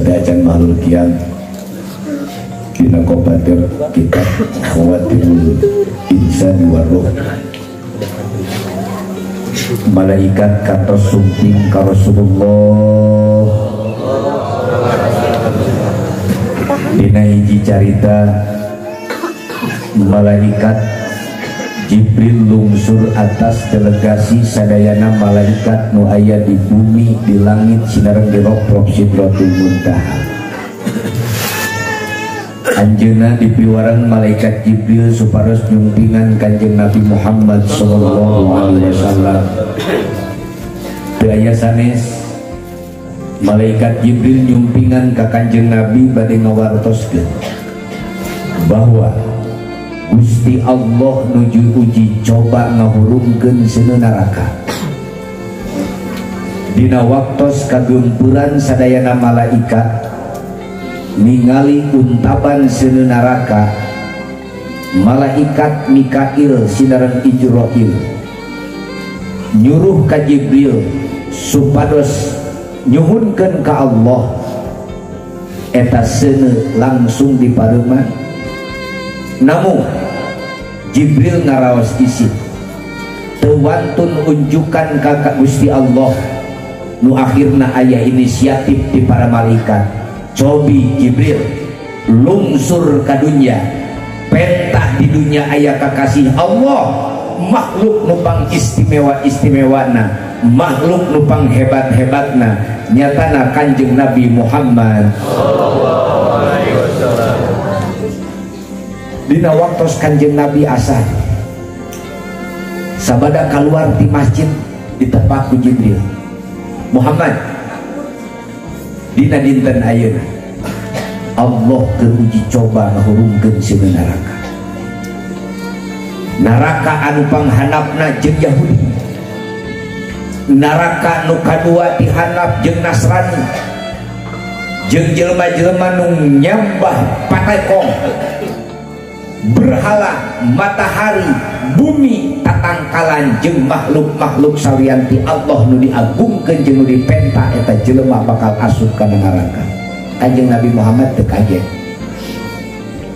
Sateuacan mahlul kiang dina kopatir kitab Khawatirul Insani Warruh. Malaikat katos sumping ka Rasulullah. Dina hiji carita malaikat Jibril lungsur atas delegasi sadayana malaikat nu aya di bumi di langit sinareng di roprop Sidratul Muntaha. Anjeunna dipiwarang malaikat Jibril supados nyumpingan Kanjeng Nabi Muhammad sallallahu alaihi wasallam. Teu aya sanes malaikat Jibril nyumpingan ka Kanjeng Nabi bade ngawartoskeun bahwa Gusti Allah nuju uji coba ngahurungkeun seuneu neraka. Dina waktos kagempuran sadayana malaikat ningali untaban seuneu neraka, malaikat Mikail sinareng Ijroil nyuruh ka Jibril supados nyuhunkeun ka Allah eta seuneu langsung dipareuman. Namun Jibril ngaraos isin teu wantun unjukan ka Gusti Allah nu akhirna aya inisiatif di para malaikat. Cobi Jibril lungsur ka dunya, pentah di dunya aya kakasih Allah, makhluk nupang istimewa-istimewana, makhluk nupang hebat-hebatna, nyatana Kanjeng Nabi Muhammad. Dina waktos Kanjeng Nabi asar sabada keluar di masjid ditepak ku Jibril, Muhammad, dina dinten ayeuna Allah keur uji coba ngahurungkeun seuneu neraka. Neraka anu panghandapna jeung Yahudi, neraka nu kadua dihandap jeung Nasrani, jeung jelema-jelema nu nyembah patekong, berhala, matahari, bumi, tatangkalan jeung makhluk-makhluk salianti Allah nu diagungkeun jeung nu dipenta eta jelema bakal asup kana neraka. Kanjeng Nabi Muhammad teu kaget.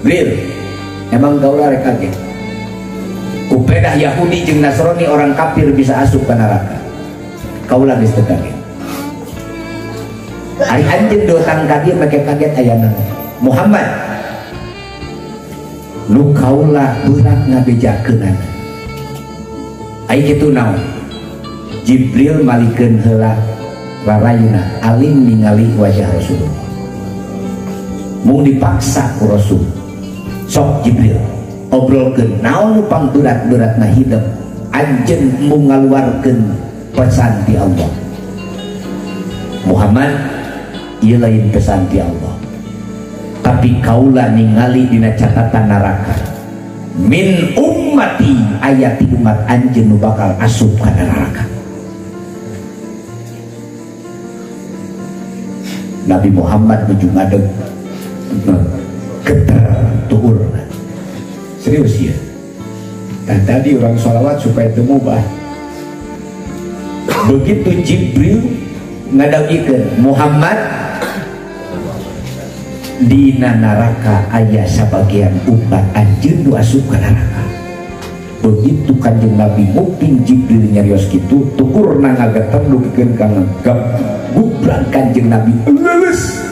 Bril, emang gaula rek kaget. Kupedah Yahudi jeung Nasrani orang kafir bisa asup ka neraka. Kaula geus teu kaget. Ari anjeun datang ka dieu make kaget aya naon? Muhammad, nu kaula berat ngabejakeunana. Ai kitu naon? Jibril malikeun heula rarayuna alim ningali wajah Rasulullah. Mung dipaksa ku Rasul. Sok Jibril obrolkeun naon nu pangberat-beratna hidup anjeun mung ngaluarkeun pesan ti Allah. Muhammad, ieu lain pesan ti Allah, tapi kaula ningali dina catatan neraka min ummati ayati umat anjeun nu bakal asup ka neraka. Nabi Muhammad nuju ngadeg geter tuur. Serius ya. Dan tadi orang sholawat supaya teu mubah. Begitu Jibril ngadagikeun Muhammad, dina neraka aya sabagian umat anjeun nu asup ka neraka. Begitu Kanjeng Nabi nguping Jibril nyarios kitu, tukurna ngageter dugikeun ka ngegep gubrak Kanjeng Nabi leuleus.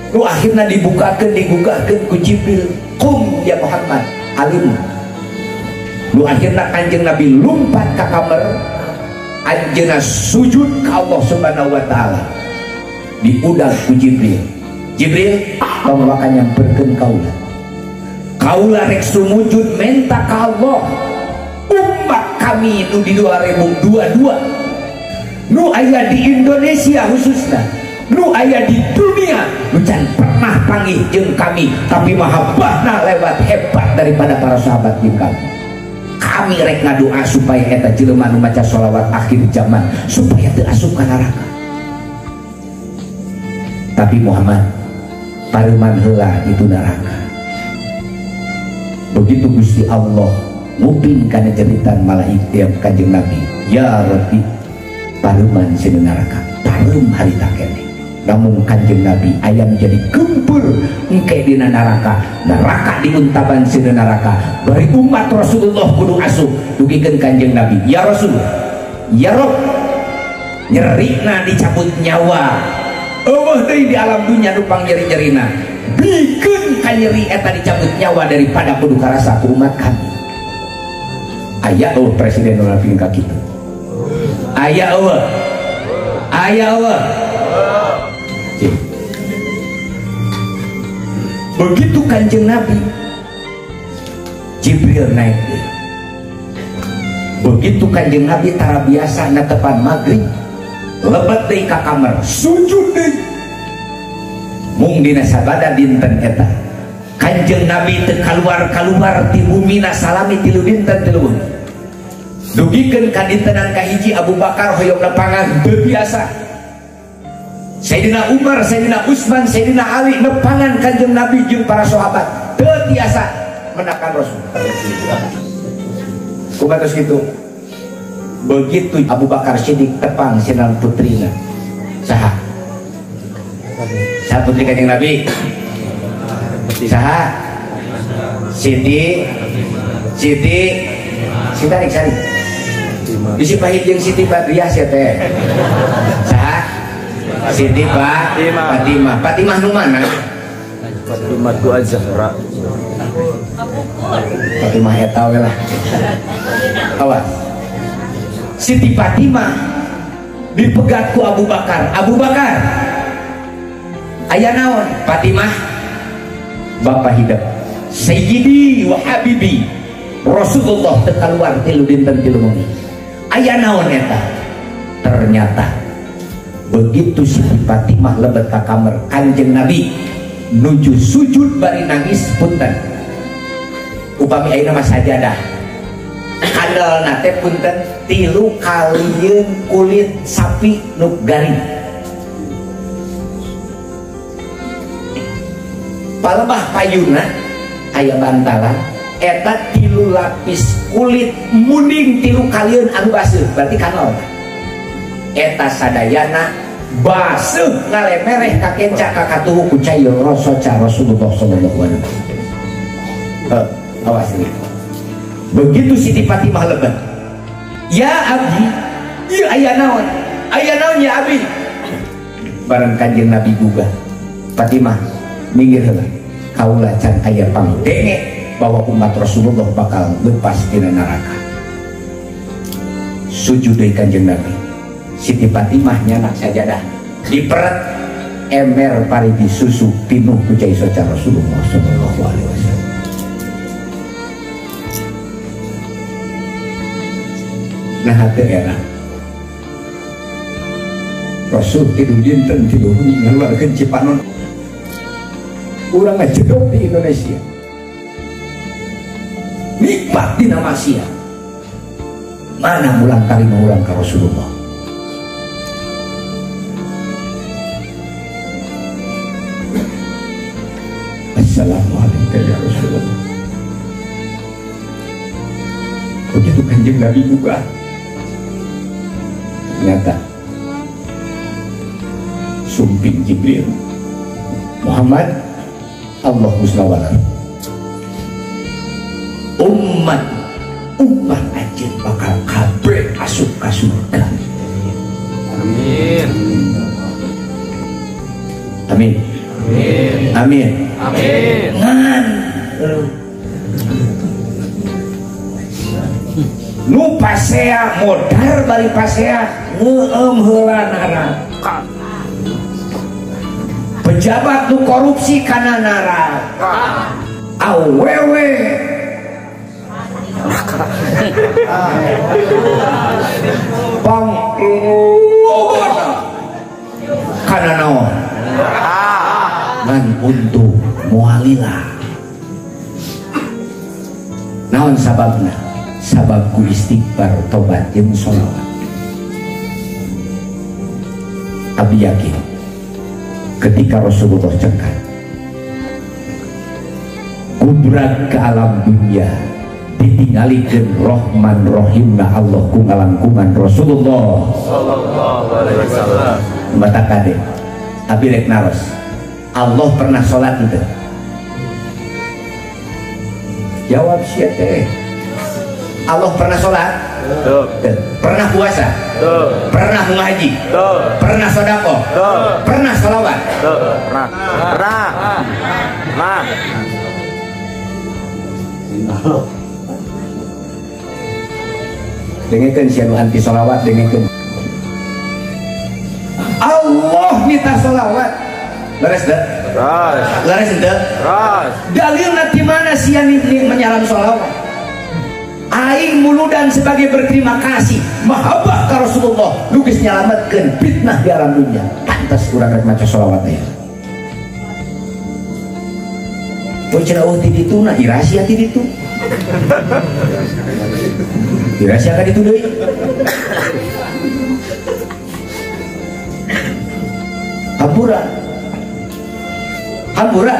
Nu akhirna dibukakeun digugahkeun ku Jibril, "Qum ya Muhammad, alim." Nu akhirna Kanjeng Nabi lumpat ka kamar, anjeunna sujud ka Allah Subhanahu wa taala. Diudag ku Jibril, Jibril tong waka nyamperkeun kaula. Kaula rek sumujud menta ka Allah. Umat kami nu di 2022 nu aya di Indonesia khususna, nu aya di dunia, nu can pernah panggih jeung kami, tapi mahabbahna lewat hebat daripada para sahabat jeung kami. Kami rek ngadoa supaya eta jelema nu maca sholawat akhir zaman supaya teu asup ka neraka. Tapi Muhammad, paruman heula itu neraka. Begitu Gusti Allah nguping kana jeritan malaikat Kanjeng Nabi, ya Rabbi, paruman seuneu neraka, parum harita keneh. Namun Kanjeng Nabi ayam jadi gempur engke dina neraka, neraka diuntaban sina neraka. Bari umat Rasulullah kudu asup dugikeun Kanjeng Nabi. Ya Rasul, ya Rob, nyerina dicabut nyawa. Eueuh deui di alam dunya nu pangnyeri-nyerina. Bikeun ka nyeri eta dicabut nyawa daripada kudu karasa ku umat kami. Aya eueuh presiden nu napikeun ka kitu. Aya eueuh. Aya eueuh. Begitu Kanjeng Nabi, Jibril naik. Begitu Kanjeng Nabi tara biasa netepan maghrib, lebet deui ka kamar, sujud deui. Mung dina sabada dinten eta Kanjeng Nabi teu kaluar-kaluar ti bumina salami 3 dinten 3 wengi. Dugikeun ka dintenan kahiji Abu Bakar hoyong nepangan teu biasa. Sayyidina Umar, Sayyidina Utsman, Sayyidina Ali nepangan Kanjeng Nabi jeung para sahabat teu biasa menakan Rasul. Kumaha tos kitu? Begitu Abu Bakar Siddiq tepang sinan putrina. Saha? Saha putri Kanjeng Nabi? Saha? Siti Siti Siti Sari. Bisi pahit jeung Siti Badriah sia teh. Saha? Siti Fatimah. Fatimah nu mana? Fatimah tu Az-Zahra. Fatimah eta we lah. Awas. Siti Fatimah dipegat ku Abu Bakar. Abu Bakar, aya naon? Fatimah, bapak hidup. Sayyidi wa habibi Rasulullah teu kaluar 3 dinten 3 wengi. Aya naon eta? Ternyata begitu Siti Fatimah lebet ka kamar Kanjeng Nabi nuju sujud bari nangis punten. Upami ayeuna mah sajadah. Kandalna teh punten 3 kalieun kulit sapi nu garing. Palebah payuna aya bantalan eta 3 lapis kulit munding 3 kalieun anu baseuh, berarti kanal. Eta sadayana baseuh ngalemereh ka kenca ka katuhu ku cai rasoca Rasulullah sallallahu alaihi wasallam. Awas ini. Begitu Siti Fatimah lebet, ya abi, ieu aya naon? Aya naon ya abi? Bareng Kanjeng Nabi gugah, Fatimah minggir heula. Kaula can aya pangdenge bahwa umat Rasulullah bakal lepas dina neraka. Sujud deui Kanjeng Nabi. Siti Fatimah nyanak sajadah diperet ember parigi susu pinuh ku cai soca Rasulullah sallallahu alaihi wasallam. Nah hati era Rasul 3 dinten 3 wengi ngaluarkeun cipanon. Urang ngajedog di Indonesia, nikmat dina maksiat. Mana mulang tarima urang ka Rasulullah. Assalamualaikum ya Rasulullah. Begitu Kanjeng Nabi buka, ternyata sumping Jibril, Muhammad, Allah musnawalar. Umat umat anjeun bakal kabeh asup ka surga. Amin. Amin. Amin. Amin. Amin. Ngan nu pasea modar bari pasea ngeueum heula neraka. Pejabat nu korupsi kana neraka. Awewe pang kana naon? Ngan untuk mualila. Naon sababna? Sabab ku istighfar, tobat jeung sholawat. Abdi yakin ketika Rasulullah cengkat kubrak ke alam dunia, ditinggalikeun Rahman Rahimna Allah ku ngalangkungan Rasulullah sallallahu alaihi wasallam. Mata kade Abi rek naros. Allah pernah sholat henteu? Jawab sia teh. Allah pernah sholat? Tuh. Pernah puasa? Tuh. Pernah ngaji? Tuh. Pernah sedekah? Tuh. Pernah sholawat? Tuh. Pernah. Pernah. Pernah. Dengekeun sia nu anti sholawat, dengekeun. Allah minta sholawat. Leres teu? Leres. Leres teu? Leres. Dalilna ti mana sia menyalam sholawat? Aing muludan sebagai berterima kasih mahabbah ka Rasulullah nu geus nyalametkeun fitnah di alam dunia. Pantas urang rek maca sholawat teh. Poe cenah eueuh ti ditu na irasia ti ditu. Irasia ka ditu deui. Hampura. Hampura.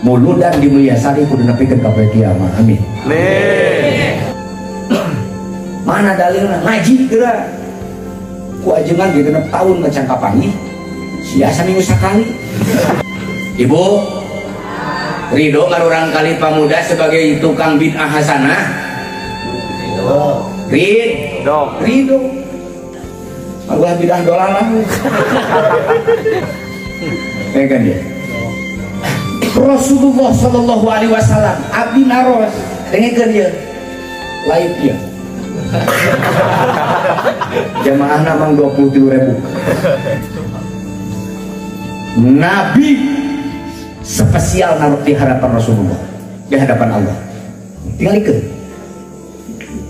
Muludan di Mulyasari kudu nepikeun ka poe kiamat. Amin. Amin. Mana dalilna? Ngaji geura. Ku ajengan ge 6 tahun macan kapanggih. Sia saminggu sakali. Ibu, ridho ngarurang kali pamuda sebagai tukang bid'ah hasanah? Ridho. Ridho. Ulah bid'ah dolalah. Ya kan dia. Rasulullah Shallallahu Alaihi Wasallam abdi naros dengekeun ieu live ieu jamaahna mang 23.000. Nabi spesial naruh di hadapan Rasulullah, di hadapan Allah. Tinggalikeun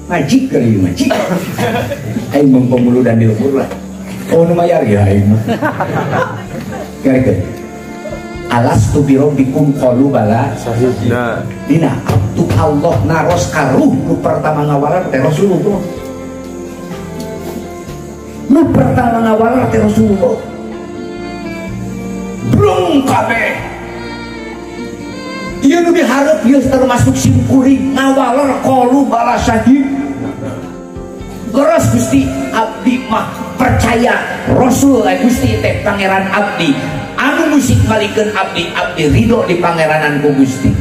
ngaji keur ieu ngaji aing mung dan di luhur lah. Oh nu mayar ya aing mah. Tinggalikeun alastu birabbikum qalu bala sahidna. Dina abdu Allah naros karuh nu pertama ngawalar teh Rasulullah. Nu pertama ngawalar teh Rasulullah. Brung kabeh. Ieu nu dihareup ieu termasuk simkuring ngawalar qalu bala syahid. Leres Gusti abdi mah percaya Rasul Gusti teh pangeran abdi. Anu musik malikeun abdi, abdi ridho di pangeranan ku Gusti.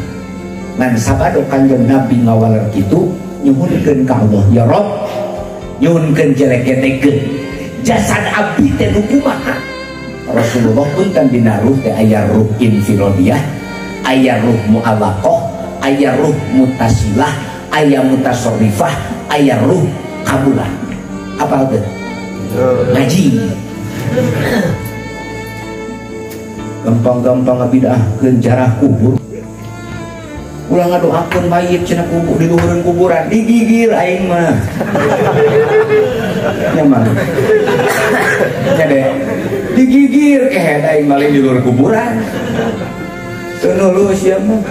Ngan sabado Kanjeng Nabi ngawaler kitu nyuhunkeun ka Allah, ya Rob, nyuhunkeun jelek-jelekeun jasad abdi teh nu kumaha. Rasulullah pun kan dina ruh teh aya ruh infirodiyah, aya ruh mu'alaqah, aya ruh mutasilah, aya mutasarrifah, aya ruh kabulah. Apa teh? Ngaji. Gampang-gampang ngabidahkeun jarah kubur. Ulah ngadoakeun mayit cenah kubur di luhureun kuburan digigir aing mah. Nya mah. Nya deh. Digigir kehed aing maling di luhur kuburan. Teu nulus sia mah.